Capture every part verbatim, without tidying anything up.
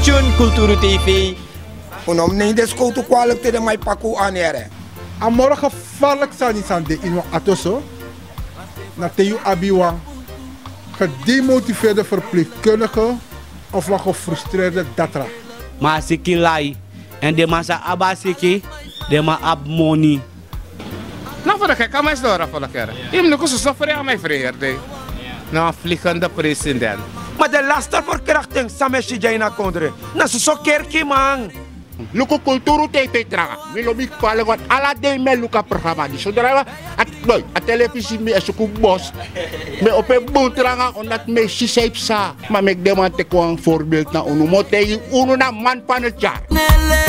Tune Kulturu T V. Un no mus neem den skowtu kwalik te den man e paki un anere. A moro gevaarlijk sani san de ini wan ato so, na te yu abi wan gedemotiveerde verpleegkundige of wan gefrustreerde datra. Ma a siki lai, èn den man sa abi a siki, den man abi moni. Na fu de keki a man e sidon rafu na kere. Yu mus luku soso frei a man e frei heri dei. Na wan vliegende president. Ma den laste verkrachting san mi e si dya ini a kondre, na soso kerkiman. Luku Kulturu T V tranga. Mi lobi kwalik want ala dei mi e luku a programa disi. Sodra a, a telefisi mi e suku bos. Mi e opo en bun tranga omdat mi e si san yu psa. Ma meki den man teki wan voorbeeld na unu. Mi o taigi unu na man van het jaar. Nele,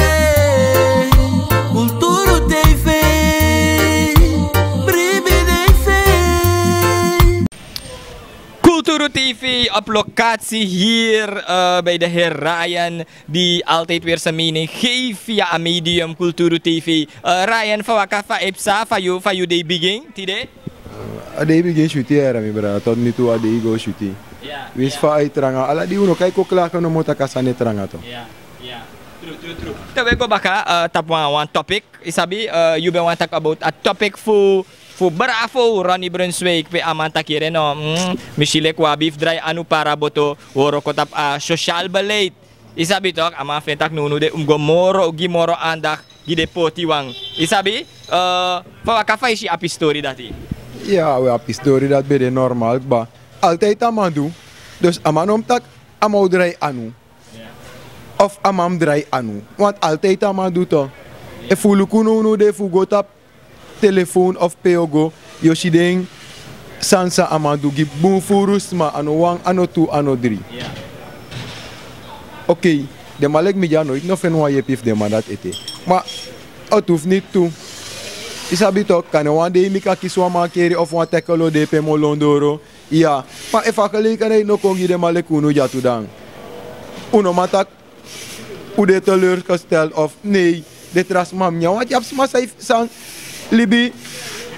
Kulturu T V. Kulturu T V op locatie hier, eh, bij de heer Ryan, die altijd weer zijn mening geeft via een medium Kulturu T V. Eh, Ryan, fa waka, fa e psa, fa yu, fa yu dei bigin tide? Eh, a dei bigin switi, yara mi brada, tot nu toe a dei go switi. Ya, wins ya. Fa a e tranga, ala di unu kai kon klaka nomo taki a sani e tranga to. Ya, ya. Tru, tru, tru. Te wi e go baka, eh, tapu wan, wan topic. Yu sabi, eh, yu ben wani taki about a topic fu, fu bravo Ronnie Brunswijk, pe a man taki yere no, mm, mi si leki wi abi fu drai anu para boto, wi o wroko tapu a sociaal beleid. Yu sabi toch, a man feni taki nownow de un mus go moro, gi moro aandacht gi den potiwan. Yu sabi, eh, fa waka, fa yu si a pistori dati? Ya, we, a pistori dati ben de normaal kba. Altijd a man du. Dus a man no mus taki a man o drai anu. Of a man mus drai anu. Want altijd a man du toch. Efu un luku nownow de fu go tapu telefoon of pe yu o go, yu o si den sani san a man du gi bun furu sma, a no wan, a no tu, a no dri. Ya. Okei, den man leki mi dya noiti no feni wan yepi fu den man dati ete. Ma a tu fu niti tu. Yu sabi toch, kande wan dei mi kan kisi wan mankeri of wan tekelo de pe mi o lon doro. Ya, ma efu a gelegenheid no kon gi den man leki unu dya tu, dan un no man taki un de teleurgesteld of nee, den tra sma mus nyan. Want yu abi sma san yu, san libi,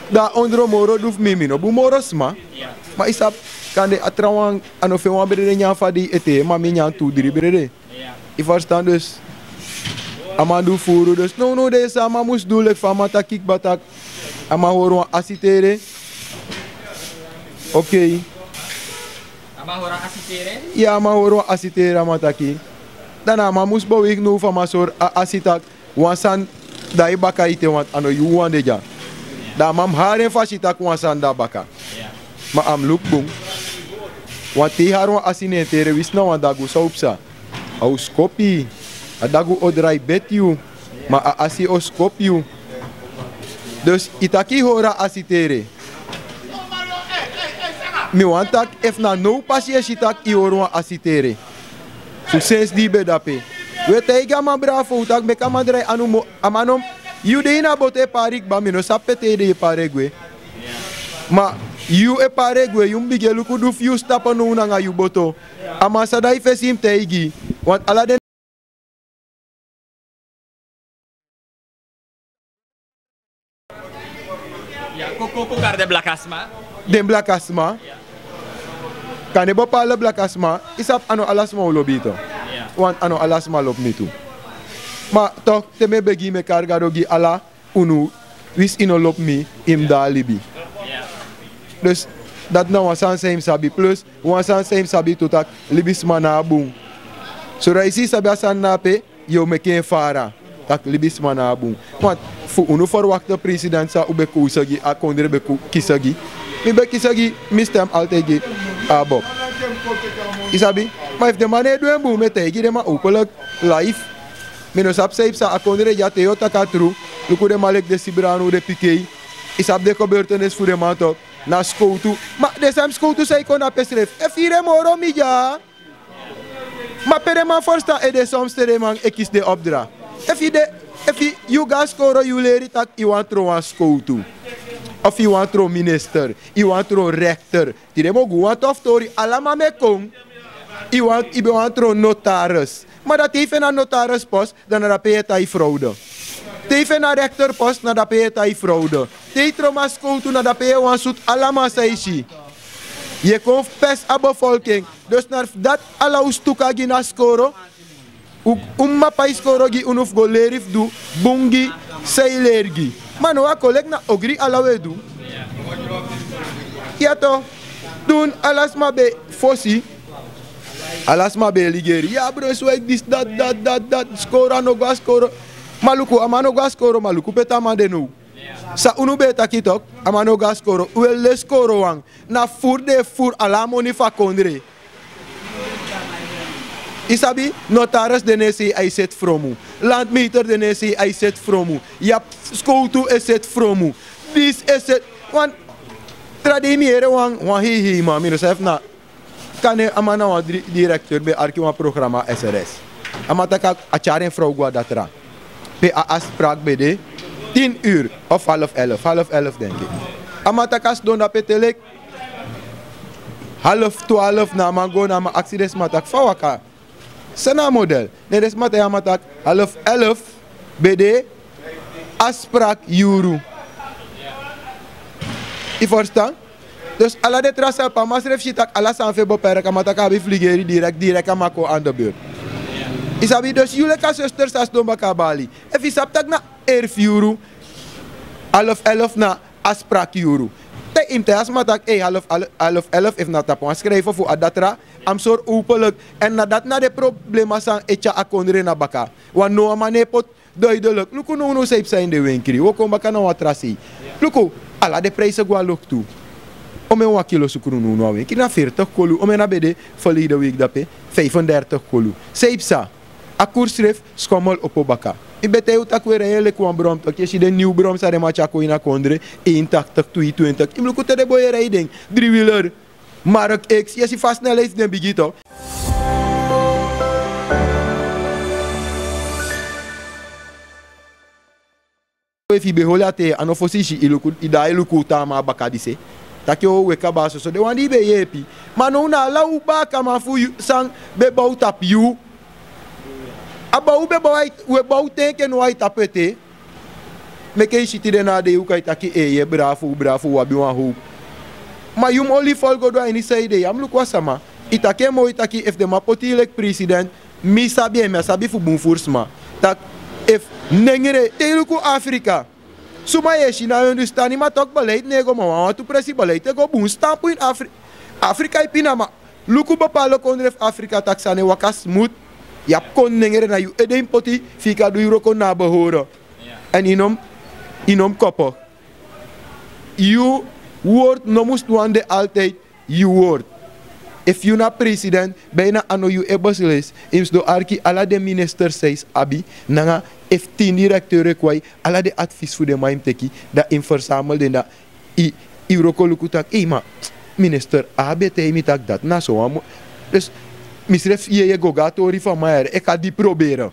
dan a ondro moro du fu mi, mi no bun moro sma. Ma yu sabi, kande a trawan, a no feni wan brede nyan fu a dei ete, ma mi nyan tu dri brede. Yu ferstan? Dus a man du furu. Dus nownow de san a man mus du, leki fa a man taki kba taki a man hori wan asi tere. Okei. A man hori wan asi tere? Ya, a man hori wan asi tere, a man taki. Dan a man mus beweigi now fu a man sori a asi taki wan sani de a yu baka ete, want a no yu wan de dya. Dan a man mus hari en fasi taki wan sani de a baka. Ma a mus luku bun. Want te yu hari wan asi na en tere, winsi na wan dagu, san o psa? A o skopu yu. A dagu o drai beti yu. Ma a asi o skopu yu. Dus yu taki yu hori a asi tere. Mi wani taki efu na now pasi yu e si taki yu hori wan asi tere. Fu sensi di yu ben de ape. Wi e taigi a man bravo, wi taki meki a man drai anu mo-, a man no, yu de ini a boto e pari kba, mi no sabi pe te yu de e pari e gwe. Ma yu e pari e gwe, yu mus bigin e luku du fu yu stapu now nanga yu boto. A man sa de a yu fesi yu mus taigi. Want ala den Ya, kon, kon, kon kari den blaka sma. Den blaka sma. Ya. Kande bepaalde blaka sma, yu sabi, a no ala sma o lobi yu tu. Ya. Want a no ala sma lobi mi tu. Ma toch, te mi e begi, mi e kari Gado gi ala unu, winsi yu no lobi mi, yu mus de a libi. Ya. Dus dati na wan sani san yu mus sabi. Plus wan sani san yu mus sabi tu, taki libisma no bun. So dati yu si yu sabi a sani na ape, yu o meki en fara. Taki libisma no bun. Want fu unu verwakte president san un ben kowsu gi, a kondre ben ko-, kisi gi. Mi ben kisi gi, mi stem altijd gi ABOP. Yu sabi? Ma efu den man no e du en bun, mi e taigi den man openlijk, live. Mi no sabi san yu psa a kondre dya, te yu o taki a tru. Luku den man leki den Sibrano, den Pikei. Yu sabi den gebeurtenis fu den man toch. Na skowtu. Ma den srefi skowtu san e kon na pe srefi. E firi en moro mi dya. Ma pe den man ferstan ede, soms te den man e kisi den opdra. Efu yu de, efu yu go na skoro, yu leri taki yu wani tron wan skowtu. Of yu wani tron minister, yu wani tron rechter. Tide mogu wan tof tori, ala man mu e kon. Yu wani, yu ben wani tron notaris. Ma dan te yu feni a notaris post, dan na dape yu e tan yu fraude. Te yu feni a rechter post, na dape yu e tan yu fraude. Te yu tron man skowtu, na dape yu e wani sutu ala man san yu si. Yu e kon fu pes a bevolking. Dus na fu dati ala un stuka gi na skoro. Un, un mama pai skoro gi unu fu go leri fu du bun gi san yu leri gi. Ma now a kon leki na ogri ala un e du. Ya to, dun ala sma ben fosi. Ala sma ben e ligeri. Ya bro, swek disi dati, dati, dati, dati. Skoro, a no go a skoro. Ma luku, a man no go a skoro, ma luku pe te a man de now. San unu ben e taki tok, a man no go a skoro. Un e leli skoro wan. Na furu den e furu ala a moni fu a kondre. Yu sabi, notaris de na en sei a e seti fromu. Landmeter de na en sei a e seti fromu. Yu abi skowtu e seti fromu. Disi e seti. Wan tra dei mi yere wan, wan heihei man, mi no sabi efu na kande a man na wan di-, directeur ben e arki wan programa S R S. A man taki a tyari en frow go a datra. Pe a afspraak ben de tin uur of half elf, half elf denk ik. A man taki a sidon dape te leki half twaalf, na a man go, na a man aksi den sma taki fa waka. San na a model? Ne den sma taigi a man taki half elf ben de afspraak yuru. Yu ferstan? Dus ala den tra sani, pe a man srefi si taki ala sani fu en beperk, a man taki a abi fu ligeri direkt, direkt a man kon aan de beurt. Yu sabi, dus yu leki a zuster sa sidon baka a bali. Efu yu sabi taki na elf yuru, half elf na afspraak yuru. Te yu mus taigi a sma taki, ei, half, half, half elf, efu na tapu wan schrijven fu a datra, a mus sori openlijk. En na dati na den problema san e tyari a kondre na baka. Want now a man no e poti duidelijk. Luku nownow san yu psa ini den wenkri. Un o kon baka na wan tra sei. Luku, ala den prijs e go a loktu. Omeni wan kilo sukru nownow a wenkri na veertig kolu. Omeni a ben de verleden week dape? Vijfendertig kolu. San yu psa? A koers srefi, schommel opo baka. Mi ben taigi un taki un e rei en leki wan brom tok. Yu e si den nyun brom san den man tyari kon ini a kondre, een tachtig, twee twintig. Yu mus luku te den boi e rei den driewieler. Mark X, yu e si fa snelheid den bigi tok. Efu yu ben holi a ten, a no fosi yu si, yu luku, yu daai luku taa man a baka dise. Taki o, we kaba a soso. Den wan di yu ben yeepi. Ma now na ala un baakaman fu yu san ben bow tapu yu. A bow un ben bow, ai, we bow te enke now a e tapu ete. Meke yu si tide na a dei un kan e taki, eeye, bravo, bravo, un abi wan howpu. Ma yu mus oli folgodu a ini san yu de, yu á mus luku a sama. Yu taki en moo, yu taki efu den man poti yu leki president, mi sabi en, mi á sabi fu bun furu sma. Taki efu nengre, te yu luku Afrika. Suma yu e si na yu understand, ma tok beleid no e go, ma wanwan tu presi beleid e go bun stampu ini Afri-, Afrika e pina, ma luku bepaalde kondre fu Afrika taki sani e waka smooth. Yu abi kon nengre, na yu ede yu mus poti fu yu kan du yu wroko na a behoren. En yu no mus, yu no mus kopo. Yu word no mus wani de altijd yu word. Efu yu na president, bijna a no yu e beslis. Yu mus doro arki ala den minister san yu abi, nanga efu tin directeur e kwai, ala den advies fu den man yu mus teki, dan yu mus versamel den, dan yu, yu wroko luku taki, ei, ma minister A ben taigi mi taki dati na so wan mo-, dus misrefi yeye go go a tori fu a man yere, e kan di proberen.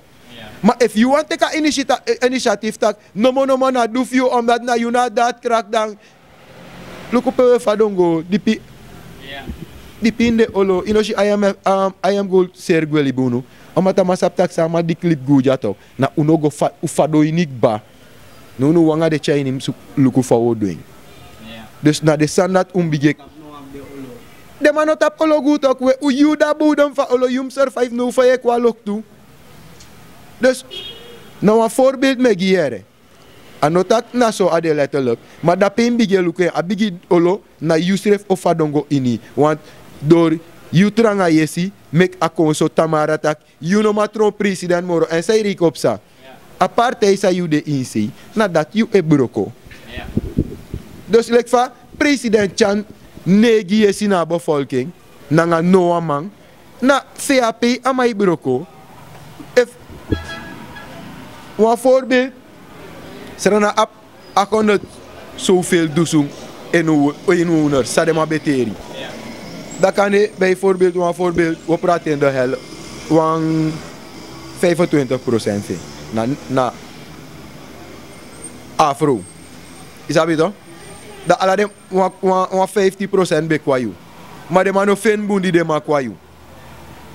Ma efu yu wani teki a initiative taki nomo nomo na du fu yu, omdat na yu na a daadkracht, dan luku pe un e fadon go dipi. Dipi ini den olo, yu no si I M F, um, I M Gold seri gwe libi unu. Omdat a man sabi taki san a man diki libi gi un dya tok, na un no go fa-, un fadon ini kba. Nownow un anga den tyai ini mus luku fa un o du en. Dus na den sani dati un bigin e. Den man no tapu olo gi un tok, we, yu de a bodem fu a olo, yu mus survive now fa yu e kon a loktu. Dus na wan voorbeeld mi e gi yu yere. A no taki na so a de letterlijk, ma dape yu mus bigin e luku en, a bigi olo na yu srefi o fadon go ini. Want dori yu tranga yesi meki a kon so. Tamara taki yu no man tron president moro, èn san yu reiki o psa? A partij san yu de ini sei, na dati yu e broko. Dus leki fa president tyari neigi yesi na a bevolking, nanga no wan man, na V H P a man e broko. Efu wan voorbeeld, Sranan abi achthonderd zoveel dusun inwo-, inwoners, san den man beteri. Dan kande bijvoorbeeld, wan voorbeeld, we praten in de hel, wan vijfentwintig procent fu en na, na afro. Yu sabi toch? Dan ala den wan, wan, wan vijftien procent ben kon na yu. Ma den man no feni bun di den man kon na yu.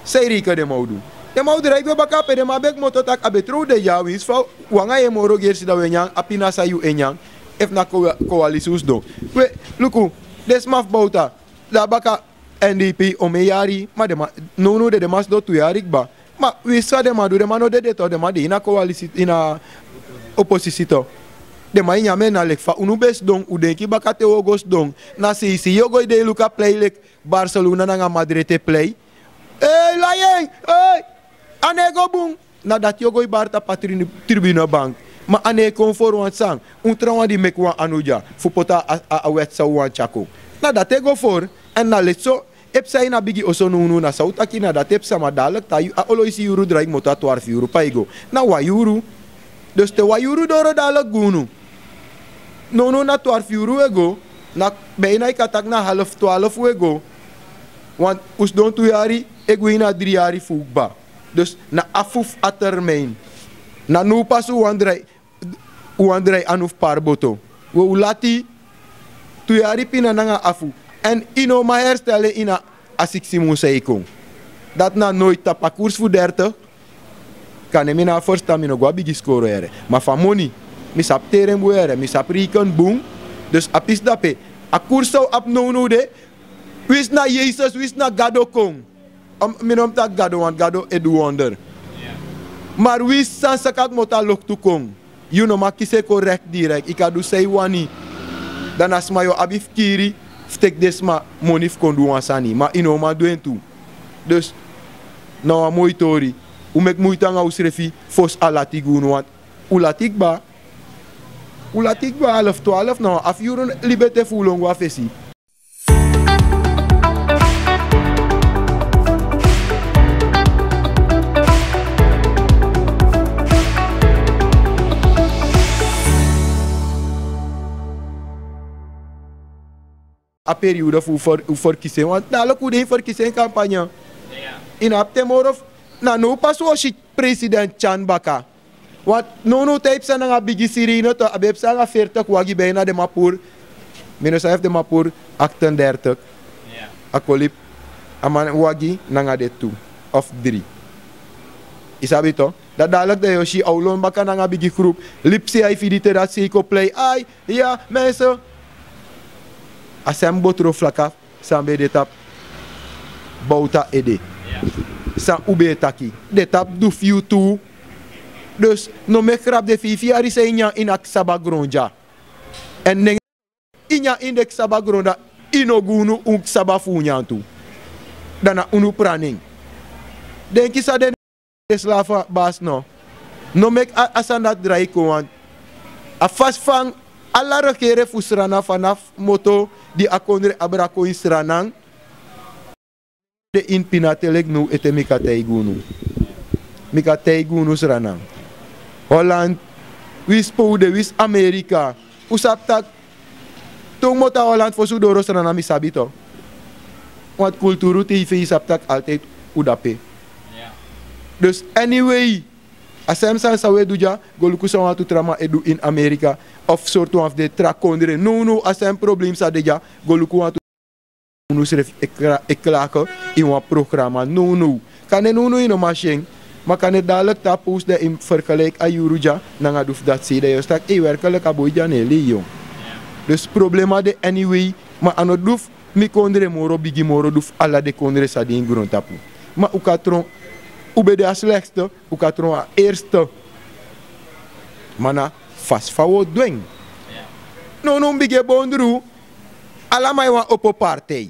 San yu reiki den man o du? Den man o drai gwe baka ape. Den man ben kmoto taki a ben trow den dya, winsi fa wi anga yu e moro gersi, dan wi e nyan a pina san yu e nyan. Efu na ko-, coalitie wi sidon. We, luku, den sma fu Bouta, dan baka N D P omeni yari, ma den man, nownow de den man sidon tu yari kba. Ma wi san den man du, den man no dede to, den man de ini a koalisi, ini a oposisi to. Den man e nyan en na leki fa unu ben sidon, un denki baka te un o go sidon. Na seisei yu o go e de e luku a plei leki Barcelona nanga Madrid e plei. Ei, lai en, ei, a no e go bun. Na dati yu o go e bari tapu a tri-, tribune bank. Ma a no e kon foro wan san, un trawan di meki wan anu dya fu poti a, a, a wèt san un wani tyari kon. Na dati e go foro, èn na leti so e psa ini a bigi oso nownow. Na san un taki, na dati e psa, ma dalek te a oloisi yuru drai kmoto, a twarfu yuru pai go. Na wan yuru. Dus te wan yuru doro, dalek gi unu. Nownow na twarfu yuru un e go, na bijna yu kan taki na half twaalf un e go. Want un sidon tu yari e gwe ini a dri yari fu un kba. Dus na afu fu a termijn. Na now pas un wani drai, un wani drai anu fu pari boto. We, un lati tu yari pina nanga afu. Èn yu no man herstel en ini a siksi mun san e kon. Dati na noiti. Tapu a koers fu dertig, kande mi no abi ferstan, mi no go a bigi skoro yere. Ma fu a moni, mi sabi teren bun yere, mi sabi reken bun. Dus a pisi dape, a koers san un abi nownow de, winsi na Yesus, winsi na Gado kon. Om, mi no mus taki Gado, want Gado e du wonder. Ma winsi san saka kmoto a loktu kon, yu no man kisi en korekti direkt. Yu kan du san yu wani. Dan na sma yu o abi fu kiri, fu teki den sma moni fu kon du wan sani. Ma yu no man du en tu. Dus na wan moi tori. Un meki muiti nanga unsrefi fosi a lati gi unu, want un lati kba. Un lati kba, half twaalf, na wan afu yuru libi ete fu un lon go a fesi. A periode fu, fu, fu ferkisi en, want dalek un de ini ferkisi en kampanye. Yu no abi ten moro fu, na now pas un o si president tyari baka. Want nownow te yu psa nanga bigi sirene to, a ben psa nanga veertig wagi, bijna den man puru, mi no sabi efu den man puru achtendertig. A kolibi, a man wagi nanga den tu of dri. Yu sabi to? Dan dalek dan yu o si a o lon baka nanga bigi groep. Lipsi a e fidi te dati sei kon plei. Ai, ya, mensen. A sem botro flaka san ben de tapu bowta ede. San un ben e taki, de tapu du fi yu tu. Dus no meki grap, den feifi yari san yu nyan ini a ksaba gron dya. Èn nen yu nyan ini den ksaba gron, dan yu no gi unu un ksaba fu un nyan tu. Dan na unu pran nen. Denki san den den slafu a basi no. No meki a, a sani dati drai kon, want a fasi fa ala regere fu Sranan, fanafu moto di a kondre abra kon ini Sranan, de ini pina te leki now ete. Mi kan taigi unu. Mi kan taigi unu, Sranan, Holland, winsi pe un de, winsi Amerika, un sabi taki te un kmoto a Holland, fosi un doro Sranan, mi sabi to. Want kulturu tv, yu sabi taki altijd un de ape. Dus anyway, a sem sani san un e du dya, go luku san wantu tra man e du ini Amerika of sortu wan fu den tra kondre. Nownow a sem problem san de dya, go luku wantu. Unu srefi e kla-, e klage ini wan programa nownow. Kande nownow yu no man si en, ma kande dalek te a post dan yu mus fergelijk a yuru dya nanga du fu dati sei, dan yu o si taki, ei, werkelijk a boi dya no e lei, yu. Dus problema de anyway, ma a no du fu mi kondre moro bigi moro, du fu ala den kondre san de ini grontapu. Ma un kan tron, un ben de a slechtste, un kan tron a eerste. Ma na fasi fa un o du en. Nownow mi bigin e bondru, ala man e wani opo partij.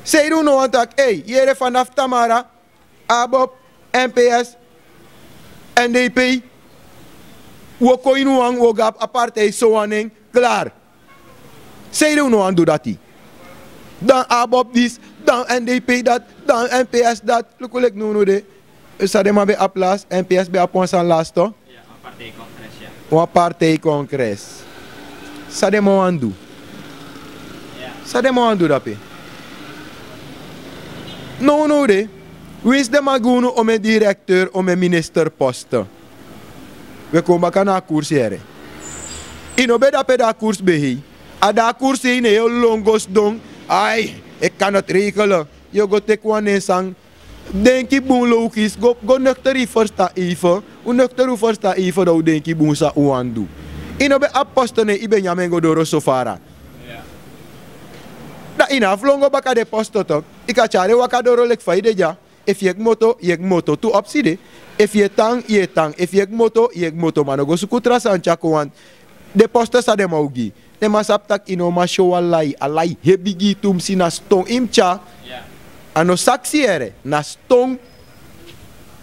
Sei di un no wani taki, ei, yere, fanafu tamara, ABOP, NPS, NDP, un o kon ini wan, un o go abi a partij sowan nen, klaar. Sei di un no wani du dati? Dan ABOP disi, dan NDP dati, dan NPS dati. Luku leki nownow de. San den man ben abi lasi, NPS ben abi wan sani lasi to. Wan partijkongres. San den man wani du? San den man wani du dape? Nownow de, winsi den man gi unu omeni directeur, omeni ministerposte, un e kon baka na a koers yere. Yu no ben de ape, dan a koers ben hei. A de a koers hei, ne yu o lon go sidon. Ai, ik kan het regelen. Yu o go teki wan nen san. Denki bun, logisch, go, go nuchter yu ferstan even. Un nuchter un ferstan even, dan un denki bun san un wani du. Yu no ben abi poste, ne yu ben nyan en go doro so fara. Dan yu no abi fu lon go baka den poste tok. Yu kan tyari en waka doro leki fa yu de dya. Efu yu e kmoto, yu e kmoto. Tu opsi de. Efu yu e tan, yu e tan. Efu yu e kmoto, yu e kmoto. Ma no go suku tra sani tyari kon, want den poste san den man o gi. Den man sabi tak' yu no man syow a lai. A lai hebi gi yu tumsi, na ston yu mus tyari. A no saksi, yere, na ston.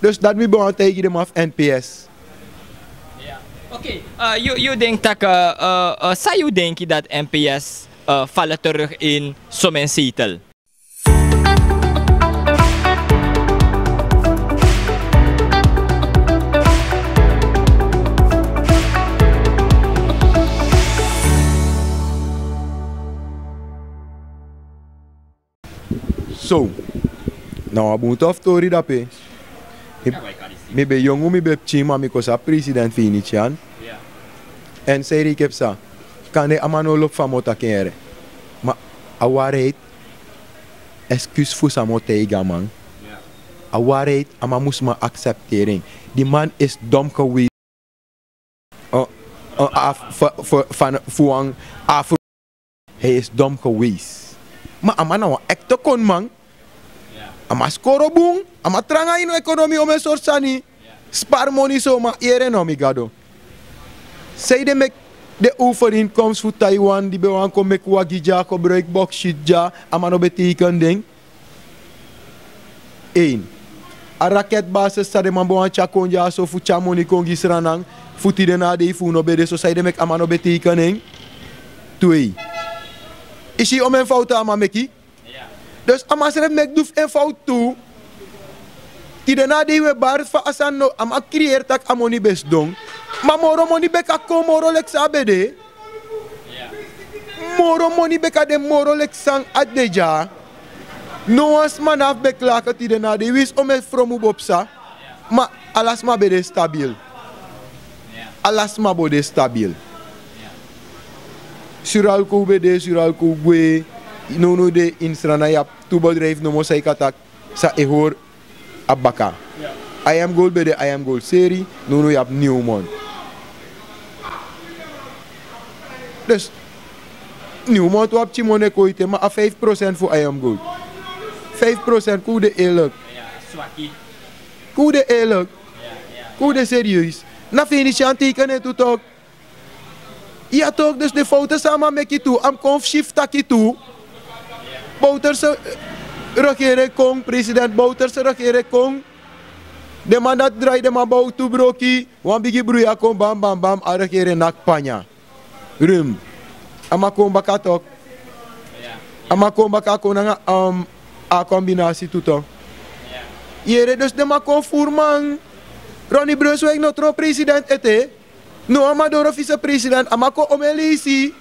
Dus dati mi ben wani taigi den man fu N P S. Oké, eh, yu, yu denki tak', eh, eh, eh, san yu denki dati N P S, eh, fala terug in somen zetel? So, na wan bun tofu tori dape. Mi, mi ben yongu, mi ben pikin, ma mi kon sabi president Venetiaan. Èn san yu reiki e psa, kande a man no lobi fa mi o taki en, yere. Ma a waarheid, excuse fu san mi o taigi a man. A waarheid, a man mus man accepteren. Di man is dom geweest. Oh, oh, af, fu, fu, fan, fu wan af. Hij is dom geweest. Ma a man na wan echte koniman. A man skoro bun. A man tranga ini ekonomi, omen sortu sani. Spari moni so, ma yere no, mi Gado. Sanede meki den overeenkomst fu Taiwan, di ben wani kon meki wagi dya, gebruik bauxiet dya, a man no ben teken den. Een. A raketbasis san den man ben wani tyari kon dyaso fu tyari moni kon gi Sranan, fu tide na a dei fu un no ben de so, sanede meki a man no ben teken en. Twee. Yu si omen fowtu a man meki? Dus a man srefi meki du fu en fowtu tu. Tide na a dei un e bari fa a sani no, a man creëer tak' a moni ben sidon. Ma moro moni beka kon moro leki san a ben de. Moro moni beka de moro leki san a de dya. No wan sma no abi ben klaka tide na a dei, winsi omen fromu bo psa. Ma ala sma ben de stabil. Ala sma bo de stabil. Suralco ben de, Suralco gwe. Nownow de ini Sranan yu abi tu bedrijf nomo san yu kan taki san e hori a baka. I M Gold ben de, I M Gold seri, nownow yu abi Newmont. Dus Newmont wan pikin moni e kon ete, ma a vijf procent fu I M Gold. Vijf procent, kon un de eerlijk. Kon un de eerlijk. Kon un de serieus. Na Venetiaan teken en tu toch. Ya toch, dus den fowtu san a man meki tu, a mus kon fu si fu taki tu. Bouterse, eh, regering kon, president Bouterse regering kon. Den man dati drai, den man bow tu broki, wan bigi bruya kon, bam, bam, bam, a regering naki panya. Rum. A man kon baka toch. A man kon baka kon nanga, um, a combinatie tu toch. Yere, dus den man kon voerman. Ronnie Brunswijk no tron president ete. No, a man doro vicepresident, a man kon omen leisi.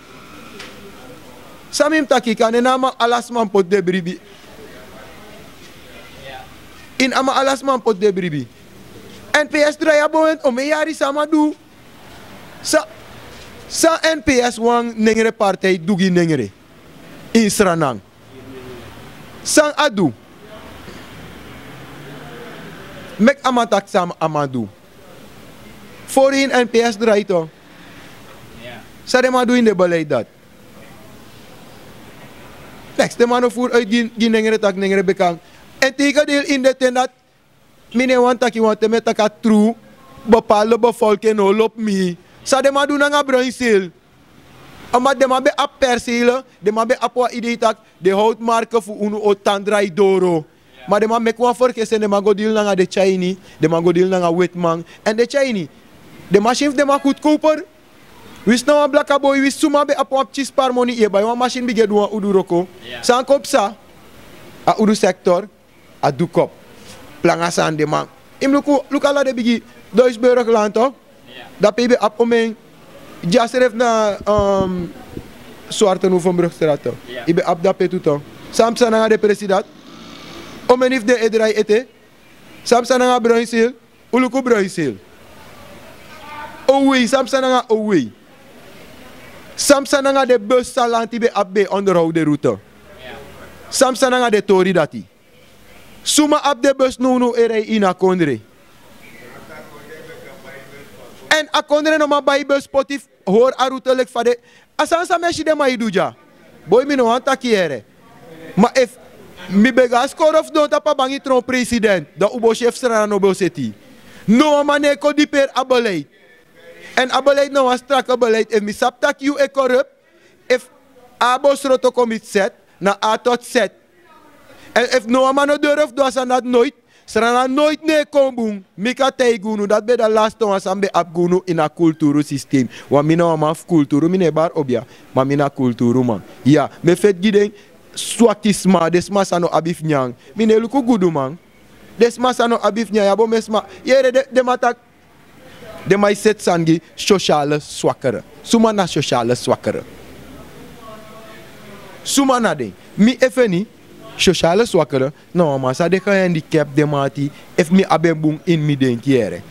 San mi mus taki, kande na a man ala sma mus poti den bribi. Ini a man ala sma mus poti den bribi. N P S drai a bowen omen yari, san a man du. San, san N P S wan nengre partij du gi nengre ini Sranan. San a du. Meki a man taki san a man du. Voorheen N P S drai toch. San den man du ini den beleid dati. Neks, den man no voer uit gi, gi nengre tak' nengre ben kan. En tegendeel, ini den ten dati, mi no e wani taki, want te mi e taki a tru, bepaalde bevolking no o lobi mi. San den man du nanga Brunswijk. Omdat den man ben abi percelen, den man ben abi wan idee tak' den houtmarke fu unu o tan drai doro. Ma den man meki wan ferkesi, den man go deal nanga den Chinese, den man go deal nanga wetiman. Èn den Chinese, den masin fu den man goedkoper. Winsi na wan blaka boi, winsi suma ben abi wan pikin spaarmoni, yu e bai wan masin bigin e du wan udu wroko. San kon psa? A udu sector, a du kop. Planga sani den man. Yu mus luku, luku ala den bigi Duitsburgland toch. Dape yu ben abi omen. Dya srefi na, um, Zwarte Heuvelbrugstraat toch. Yu ben abi dape tu toch. San psa nanga den presi dati. Omeni fu den e drai ete. San psa nanga Brunswijk. Un luku Brunswijk. Owei, san psa nanga Owei. San psa nanga den bus san Lanti ben abi, ben onderhoud den route. San psa nanga den tori dati. Suma abi den bus nownow e rij ini a kondre. Èn a kondre no man bai bus poti fu hori a route leki fa den. A sani san mi e si den man e du dya. Boi, mi no wani taki, yere. Ma efu Mi ben go na skoro fu don tapu a bangi tron president, dan un bo si efu Sranan no bo seti. No wan man no e kon diperi a beleid. Èn a beleid na wan strake beleid. Efu mi sabi tak' yu e korupt, efu a bosroto kon miti set, na a tot set. Èn efu no wan man no doro fu du a sani dati noiti, Sranan noiti no e kon bun. Mi kan taigi unu dati ben de a lasti wan san mi ben abi gi unu ini a kulturu sistem. Wan mi na wan man fu kulturu, mi no e bari obia, ma mi na kulturuman. Ya, mi e feti gi den swaki sma, den sma san no abi fu nyan. Mi no e luku guduman. Den sma san no abi fu nyan, ya bo mi e sma. Yere den, den man taki, den man e seti sani gi sosiale swakere. Suma na sosiale swakere? Suma na den? Mi e feni sosiale swakere na wan man san de gehandicap, den man ati, efu mi abi en bun ini mi denki yere.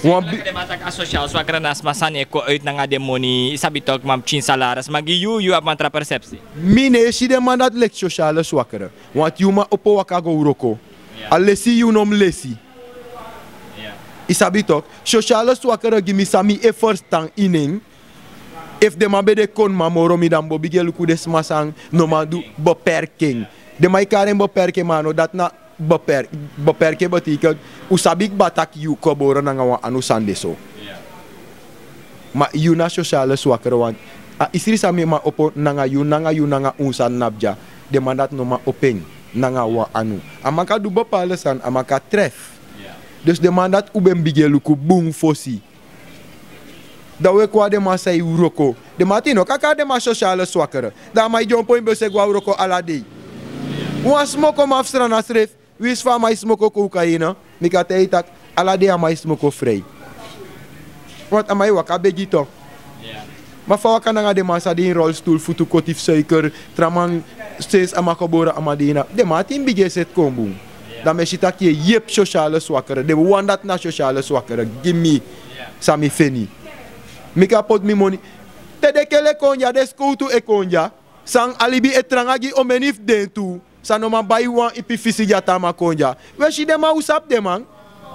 Wan bi- Den man taki a sosiale swakere na sma san e kon uit nanga den moni, yu sabi tok, man pikin salaris, ma gi yu, yu abi wan tra persepsi. Mi no e si den man dati leki sosiale swakere. Want yu man opo waka go wroko. A lesi yu no mus lesi. Yu sabi tok, sosiale swakere gi mi san mi e ferstan ini en. Efu den man ben de koniman moro mi, dan mi bo bigin e luku den sma san no man du beperking. Den man e kari en beperking, ma a no dati na beperk-, beperking betekent un sabi kba tak' yu gebore nanga wan anu sani de so. Ma yu na sosiale swakere, want a isri san mi man opo nanga yu, nanga yu, nanga un sani na bdya, den man dati no man opo en nanga wan anu. A man kan du bepaalde sani, a man kan tref. Dus den man dati un ben bigin e luku bun fosi. Dan un e kon na den man san e wroko. Den man ati, yu no kan kari den man sosiale swakere. Dan a man e dyompo ini bus e go na wroko ala dei. Wan smokoman fu Sranan srefi, winsi fa a man e smoko kokaina, mi kan taigi yu tak' ala dei a man e smoko frei. Want a man e waka begi tok. Ma fa a waka nanga den man san de ini rolstoel, futu koti fu suiker, tra man, sensi a man gebore a man de ini a, den man ati mi bigin e seti kon bun. Dan mi e si tak' yu e yepi sosiale swakere. Den wan dati na sosiale swakere gi mi, san mi feni. Mi kan poti mi moni. Te den kele kon dya, den skowtu e kon dya. San a libi e tranga gi omeni fu den tu, san no man bai wan ipi fisi dya te a man kon dya. Un e si den man, un sabi den man.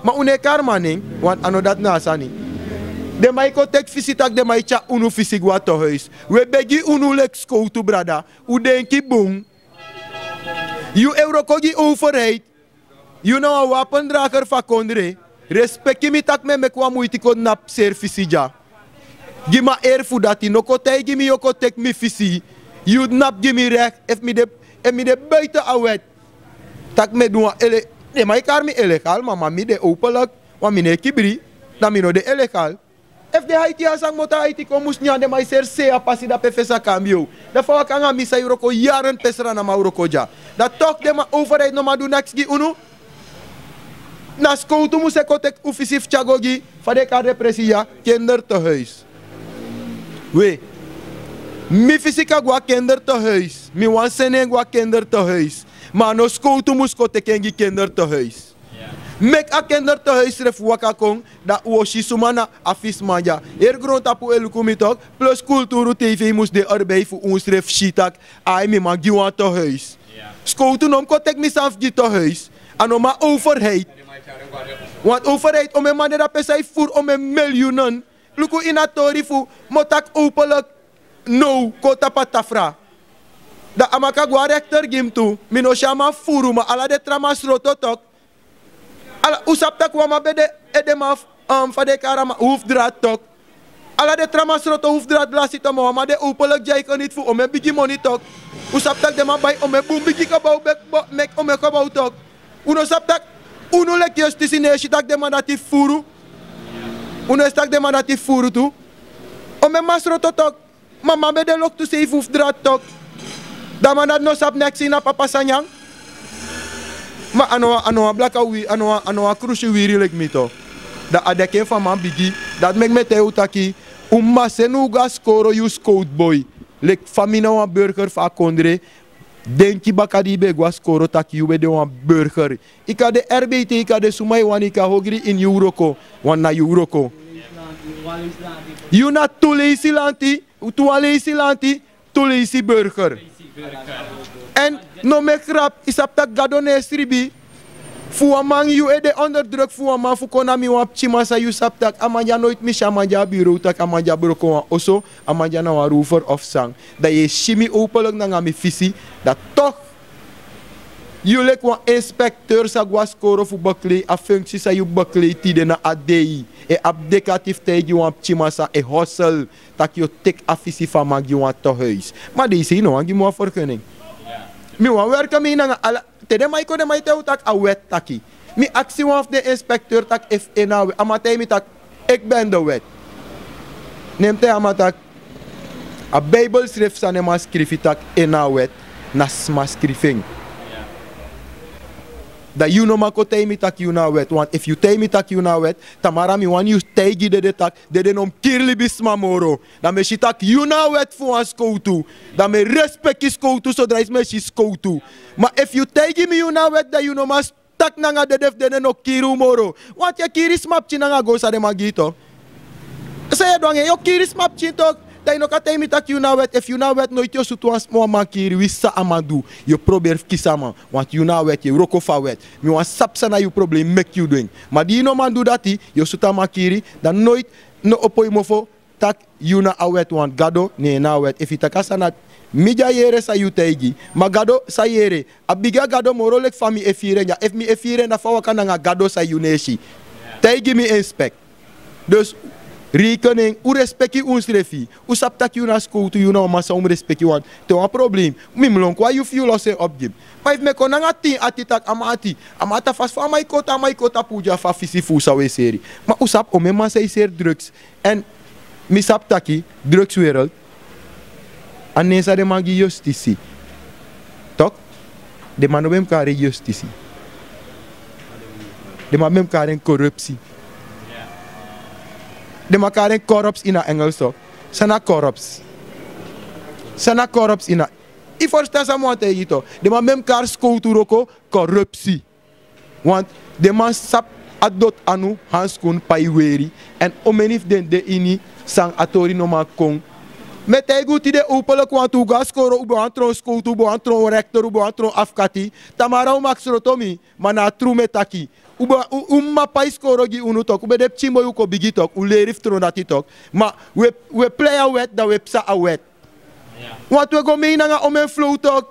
Ma un no e kari man nen, want a no dati na a sani. Den man e kon teki fisi tak' den man e tyari unu fisi go na tohuis. Un e begi unu leki skowtu brada. Un denki bun. Yu e wroko gi overheid. Yu na wan wapendrager fu a kondre. Respeki mi tak' mi e meki wan muiti kon napu seri fisi dya. Gi mi a eri fu dati, no kon taigi mi yu o kon teki mi fisi. Yu napu gi mi rek, efu mi de, efu mi de buiten a wet. Tak' mi e du wan ele-, den man e kari mi ilegal, ma, ma mi de openlijk, want mi no e kibri, dan mi no de ilegal. Efu den Haiti ya san kmoto na Haiti kon mus nyan, den man e seri sei a pasi dape fesi a kambio. Dan fa a waka nanga mi san e wroko yaren pe Sranan man wroko dya. Dan toch den man overheid no man du neks gi unu. Na skowtu mus e kon teki un fisi fu tyari go gi, fa den e kari den presi ya, kindertehuis. We, mi fisi kan go na kindertehuis. Mi wani seni en go na kindertehuis. Ma a no skowtu mus kon teki en gi kindertehuis. Meki a kindertehuis srefi waka kon, dan un o si suma na a fisiman dya. Heri grontapu e luku mi tok, plus Kulturu TV mus de erbij fu unsrefi si tak', ai, mi man gi wan tehuis. Skowtu no mus kon teki mi sani fu gi tehuis. A no man overheid. Want overheid, omeni man de dape san e fufuru omeni miljoenen. Luku ini a tori fu, mi o taki openlijk, now kon tapu a tafra. Dan a man kan go na rechter gi mi tu. Mi no si a man fufuru, ma ala den tra man sroto tok. Ala, un sabi tak' wan man ben de edeman fu, um, fa den e kari a man, hoofddraad tok. Ala den tra man sroto hoofddraad lasi tok, ma wan man de openlijk dya e geniet fu omeni bigi moni tok. Un sabi tak' den man bai omeni bun bigi gebouw, be-, bo-, meki omeni gebouw tok. Un no sabi tak' unu leki yustisi no e si tak' den man dati fufuru. Un no e si tak' den man dati fufuru tu. Omeni man sroto tok. Ma man ben de loktu sei fu hoofddraad tok. Dan a man dati no sabi neks ini a papa sa nyan. Ma a no wan, a no wan blaka wi-, a no wan, a no wan krusi wiri leki mi tok. Dan a deken fu a man bigi. Dati meki mi e taigi un taki, un mus seni un go na skoro, yu skowtu boi. Leki fa mi na wan burger fu a kondre. Denki baka di yu ben go na skoro, taki yu ben de wan burger. Yu kan de R B T, yu kan de suma yu wani, yu kan ogri ini yu wroko, want na yu wroko. Yu na tu leisi lanti, tu wan leisi lanti, tu leisi burger. Èn no meki grap, yu sabi tak' Gado no e sribi. Fu wan man, yu e de onder druk fu wan man fu kon na mi wan pikinman san yu sabi tak' a man dya noiti, mi si a man dya a bureau tak' a man dya broko wan oso, a man dya na wan rover of san. Dan yu e si mi openlijk nanga mi fisi, dan toch Yu leki wan inspekteur sa go na skoro fu beklei a funksi san yu beklei tide na a dei. E abi dekati fu taigi wan pikinman san e hosel, tak' yu o teki a fisi fu a man gi wan tohuis. Ma den sei no wani gi mi wan ferkening. Mi wani werke mi ini nanga ala. Te den man e kon den man e taigi unu tak' a wet taki. Mi aksi wan fu den inspekteur tak' efu en na a wet, a man taigi mi tak' eki ben de wet. Ne mi taigi a man tak' a bibel srefi san den man skrifi tak' en na a wet, na sma skrifi en. Dan yu no man kon taigi mi tak' yu na a wet, want efu yu taigi mi tak' yu na a wet, tamara mi wani yu taigi dede tak' dede no mus kiri libisma moro. Dan mi e si tak' yu na a wet fu wan skowtu. Dan mi e respeki skowtu sodra yu si mi e si skowtu. Ma efu yu taigi mi yu na a wet dan yu no man taki nanga dede fu dede no kiri un moro. Want yu e kiri sma pikin nanga gon san den man gi yu tok'. San yu e du nanga en yu o kiri sma pikin tok'. Dan yu no kan taigi mi tak' yu na a wet efu yu na a wet noiti yu o sutu wan sma wan man kiri winsi san a man du. Yu o proberi fu kisi a man. Want yu na a wet yu e wroko fu a wet. Mi wani sabi san na yu problem meki yu du en. Ma di yu no man du dati yu o sutu a man kiri. Dan noiti no opo yu mofo tak' yu na a wet wan gado ne en na a wet efu yu taki a sani dati. Mi di a yere san yu taigi ma gado san yere a bigi a gado moro leki fa mi e firi en dya efu mi e firi en na fa waka nanga gado san yu no e si. Taigi mi inspek. Dus reikeni en un respeki unsrefi. Un sabi tak' yu na skowtu yu na wan man san un mus respeki wan te wan problem mi mus lon kon a yu fu yu losi en opo gi mi. Ma efu mi e kon nanga tin ati tak' a man ati a man ati a fasi fa a man e koti a man e koti a puru dya fu a fisi fu un san un e seri. Ma un sabi omen man san e seri drugs. Èn mi sabi taki drugswereld a nen san den man gi yustisi. Tok'. Den man no ben mus kari en yustisi. Den man ben mus kari en korupsi. Den man kari en korupsi ini a engels tok'. San na korupsi? San na korupsi ini a yu ferstan san mi wani taigi yu tok'? Den man ben mus kari skowtu wroko korupsi. Want den man sabi a doti anu hanskun pai weri. Èn omeni fu den de ini san a tori no man kon. Mi e taigi un tide owpeliki wantu un go na skoro un ben wani tron skowtu un ben wani tron rektor un ben wani tron afkati. Tamara un maki sroto mi. Ma na a tru mi e taki. Un ben un mama pai skoro gi unu toki un ben de pikinboi un kon bigi toki un leri fu tron dati toki. Ma un e plei a wèt dan un e psa a wèt. Wantu un e go mei nanga omen flow toki.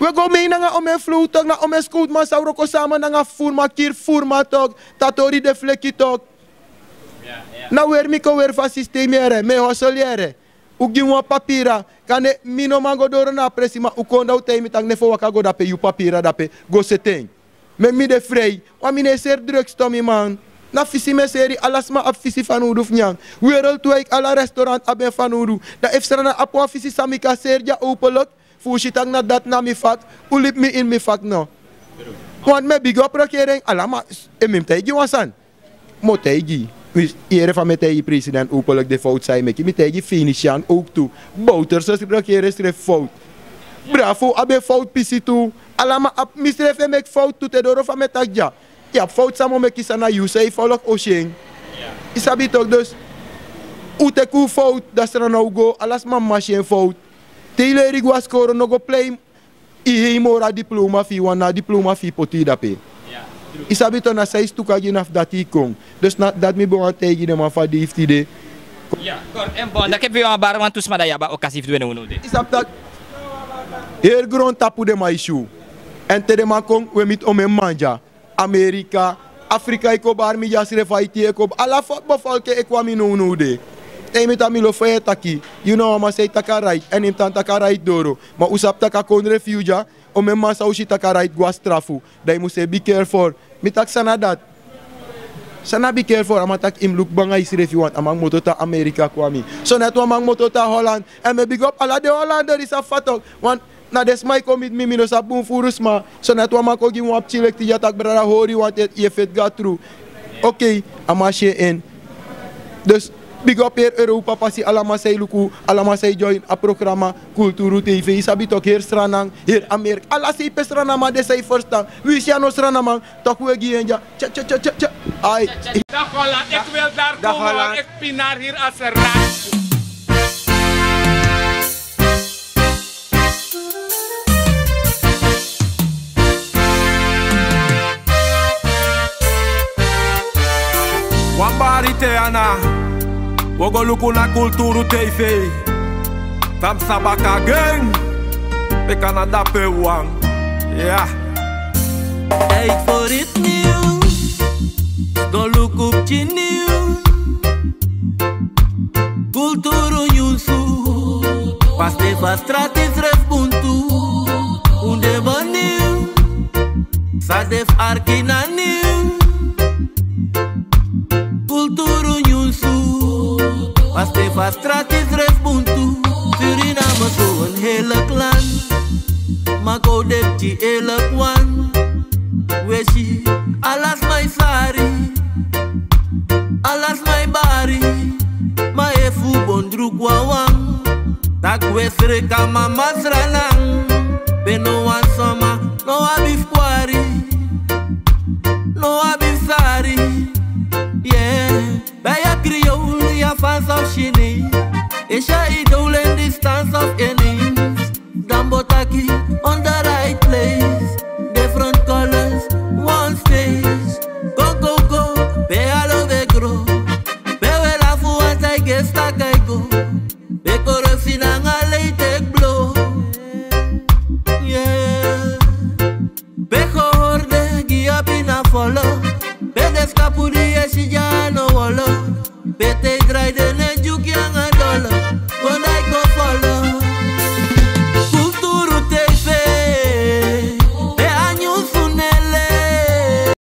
Un e go mei nanga omen flow toki na omen skowtuman sa wroko sama nanga fufuruma kiri fufuruma toki. Tatori de fleki toki. Na weri mi kon weri fu a sistem yere mi e hosel yere. Un gi mi wan papira. Kande mi no man go doro na a presi ma un kon dan un taigi mi tak' ne fu o waka go dape yu papira dape. Go sete en. Meki mi de frei. Wan mi no e seri drugstomi man. Na fisi mi e seri ala sma abi fisi fanudu fu nyan. Wereltwik ala restorant abi en fanudu. Dan efu srana abi wan fisi san mi kan seri dya owpeliki fu un si tak' na dati na mi fak. Un libi mi ini mi fak no. Want mi e bigi opo rokeri en ala ma. Efu mi mus taigi wan sani. Mi o taigi yu. Yere fa mi e taigi president owpeliki den fowtu san yu meki mi taigi finisian owk tu. Bowterse rokeri srefi fowtu. Brafu abi en fowtu pisi tu. Ala man abi misrefi e meki fowtu tu te doro fa mi e taki dya. Yu abi fowtu san mi o meki san na yu san yu folok o si en. Yu sabi toki dus. Un teki un fowtu dan srana un go ala sma mama si en fowtu. Te yu leri go na skoro no go plei. Yu hei moro a diploma fu yu wan na a diploma fu yu poti yu dape. Yu sabi toki na san yu stuku a gi na fu dati yu kon. Dus na dati mi ben wani taigi den man fu a dei fu tide. Èn bon daki efu yu wan bari wantu sma dan yu abi a okasi fu du en unu de. Yu sabi taki heri grontapu den man e si unu. Èn te den man kon un e miti omen man dya. Amerika, afrika e kon bari mi dya srefi aiti e kon ala fotbal folke e kon a mi nownow de. Te yu miti a mi lofu fa yu e taki. Yu na wan man san e taki a raiti èn yu mus tan taki a raiti doro. Ma un sabi tak' a kondre fu yu dya. Omen man san un si tak' a raiti go a strafu. Dan yu mus e bikerfor. Mi taki san na dati? San na bikerfor a man taki yu mus luku bun anga yusrefi want a man kmoto tan amerika kon a mi. So neti wan man kmoto tan holand. Èn mi e bigi opu ala den holanderi sabi fa toki. Na den sma e kon miti mi mi no sabi bun furu sma. So neti wan man kon gi mi wan pikin lekti dya tak' brada hori wan te yu e feti go na tru. Okei. A man si en en. Dus bigi opu heri europa pasi ala man san e luku ala man san e join a programa. Kulturu tv yu sabi toki heri sranan heri amerika ala sei pe sranaman de san yu ferstan. Wi si a no sranaman. Toki wi e gi yu en dya. Ai. Dagolan eki wil dari komo wan eki pinar hiri a sera. Wan bari te ana. Wi o go luku na kulturu tv. Tamsa baka gen. Meki ana dape wan. Ya. Tijd voor iets nieuws. Go luku pikin nieuws. Kulturu nyunsu. Paste fa strati srefi buntu. Un de bun nieuw. San de fu arki na nieuw. Kulturu nyunsu. Paste fa strati srefi buntu. Suriname so een heerlijk land. Ma kon de pikin eerlijk wan. We si ala sma e sari. Ala sma e bari. Ma efu un bon druku wawan, dan we sreka mama sranan. Pe no wan sma no abi fu kwari. No abi fu sari. Yeah. Bij a Creole, ya fans of Chinees. Is ya idolen distance of enemies. Dan bo taki on the right place. Different colors, one stage. Go, go, go, pe alo we gro. Pe we lafu want I guess tak I go. Pe corruptie nanga lei take blow. Yeah. Pe gehoorde, gi a pina folo. Pe de skapu di e si ya no wolo. Pe te